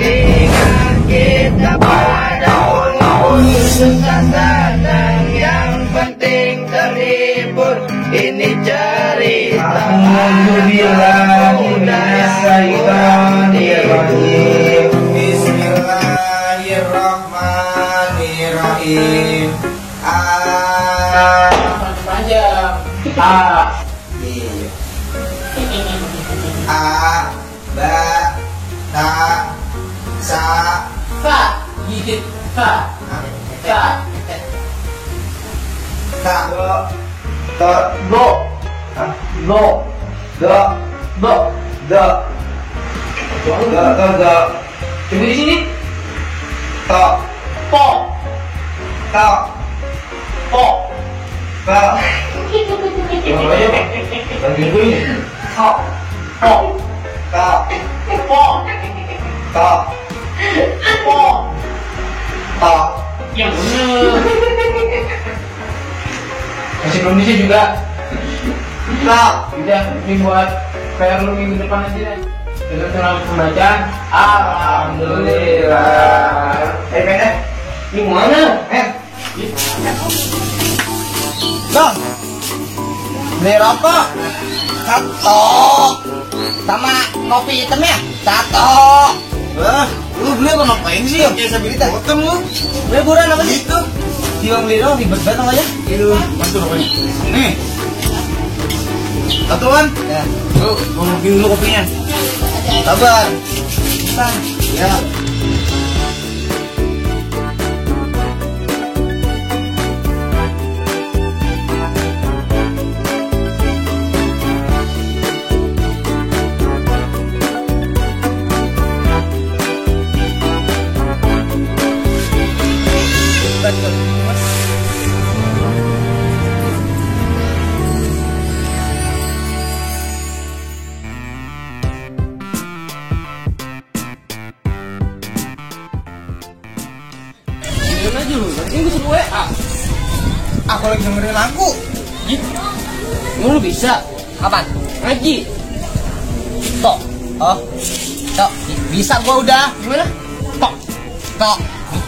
Ingat kita pada susah senang, yang penting terhibur. Ini cerita Bismillahirrahmanirrahim. Ba ta sa Fa gigit fa ta ta lo da tunggu di sini ta po ta po ta po po ta po ta po ta. yang bener. Masih belum bisa juga. Udah, ini buat PR lu minggu depan aja deh. Dengan cara pembacaan Alhamdulillah. Men, Ini mana? Bang, beli rokok satu sama kopi hitam ya satu. Lu beli apa ngapain sih? Oke, saya beli tak. Hitam lu. Beli buran apa sih? Itu. Tiang beli dong, ribet banget aja. Itu. Masuk rokoknya. Nih. Satuan. Ya. Lu ngomongin dulu kopinya. Sabar. Bang. Ya. Jangan aja lu, nanti gue suruh WA. Aku lagi dengerin lagu. Lu bisa? Kapan? Ngaji. Tok. Oh. Tok. Bisa gua udah. Gimana? Tok. Tok.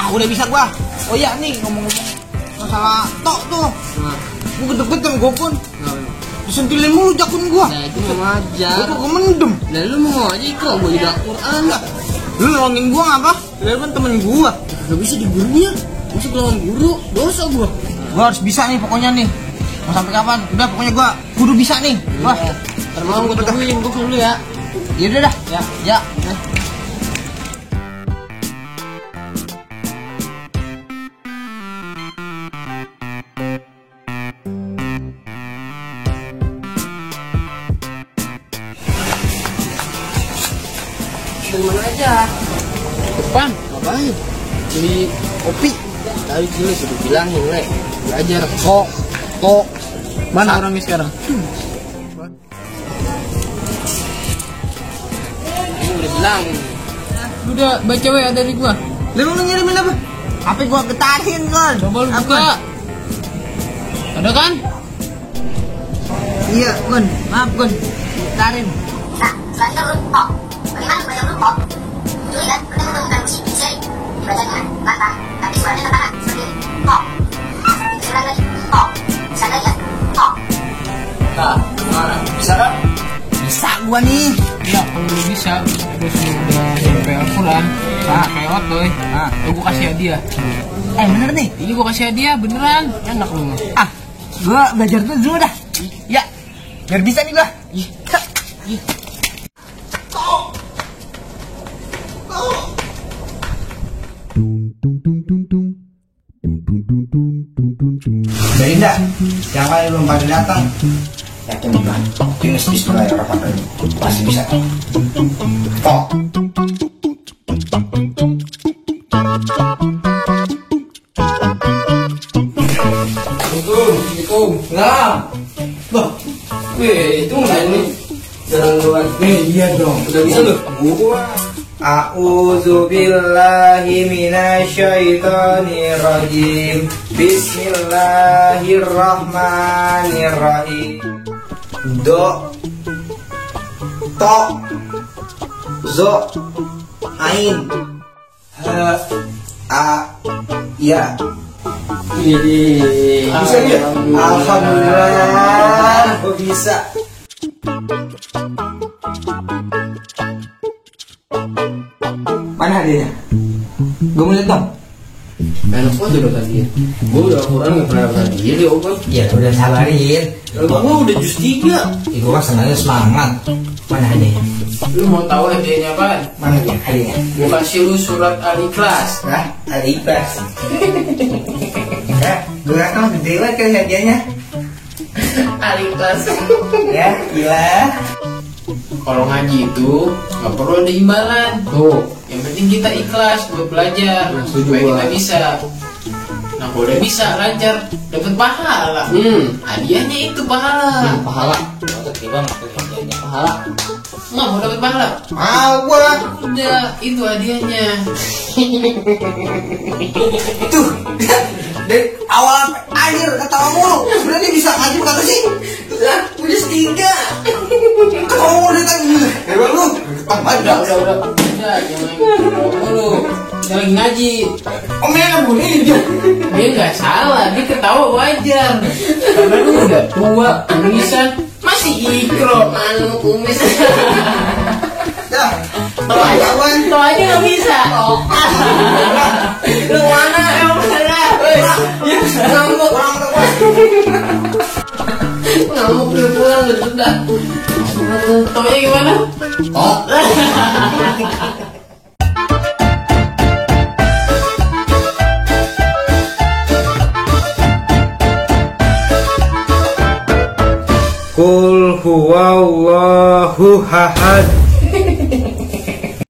Aku udah bisa gua. Oh iya nih ngomong-ngomong masalah tok tuh. Nah, Gua gede-gede gua pun. nah, Disentilin mulu jakun gua. nah itu mau ngajar. Gua kok mendem. Nah lu mau ngaji kok, gue juga Al-Quran. Lu nolongin gua ngapa? Lu kan temen gua. Gak bisa di gurunya. Masuk lawan guru, dosa gua. Gua harus bisa nih pokoknya nih. Mau sampai kapan? Udah pokoknya gua kudu bisa nih. Wah. Termalam gue tungguin, gue dulu ya. Ya udah dah. Ya. Ya. Dari mana aja? Depan. Ngapain? Beli kopi. Tadi dulu sudah bilangin, Le. Belajar. Kok. Mana orangnya sekarang? Ini udah bilangin. Lu udah baca WA dari gua. Lu mau ngirimin apa? HP gua getarin kan. Coba lu buka. Ada kan? Iya, Gun. Maaf, Gun. Getarin. Nah, selanjutnya huruf O. Bagaimana membaca huruf O? Dulu kan, kita menemukan musik jari. Dibacanya lantang, tapi suaranya tantangan. Seperti ini. O. Diulang lagi. O. Bisa lagi ya? O. Nah, mana? Bisa kan? Bisa gua nih. Ya, kalau lu bisa, terus lu udah sampai Al-Quran, kayak otoy. Nah, gua kasih hadiah. Bener nih. Ini gua kasih hadiah beneran. Enak lu mah. Gua belajar dulu dah. Ya. Biar bisa nih gua. Dari dah, yang kali belum pada datang. Yakin bukan? Yunus Bismillahirrahmanirrahim. Pasti bisa. Oh. Assalamualaikum. Nah, loh, itu nggak ini jalan luar. Iya dong. Udah bisa loh. A'udzubillahi minasyaitonirrajim. Bismillahirrahmanirrahim. Do, to, zo, ain. Ya. Ini Bisa ya? Alhamdulillah. Kok bisa? Mana hadiahnya? Gue mau lihat dong. enak banget udah tadi. Gue udah Quran nggak pernah hadiah di obat. Ya udah sabarin. Gue udah jus 3. Gue kan senangnya semangat. Mana hadiahnya? Lu mau tahu hadiahnya apaan? Mana ya hadiahnya? Gue kasih lu surat Al-Ikhlas. Nah, ada ikhlas. Ya, gue kan gede banget kali hadiahnya. Al-Ikhlas. Ya, gila. Kalau ngaji itu nggak perlu ada imbalan. Tuh, yang penting kita ikhlas buat belajar supaya kita bisa. Nah, kalau udah bisa lancar, dapat pahala. Hadiahnya itu pahala. Pahala. Tiba hadiahnya pahala. Nggak mau dapat pahala? Mau gua. Udah, itu hadiahnya. Tuh, dari awal sampai akhir ketawa mulu. Sebenarnya bisa ngaji kata sih? Lah, udah 3. Ketawa mulu dari tadi. Hebat lu. Udah, jangan mulu. Kita lagi ngaji. Omnya bunyi dia. Dia nggak salah, dia ketawa wajar. Karena lu udah tua, kumisan, masih ikro. Mana kumis? Dah. Tahu aja nggak bisa. Lu mana? Ngamuk. Ngamuk dia pulang udah. Tahu aja gimana? Oh. Qul huwallahu ahad.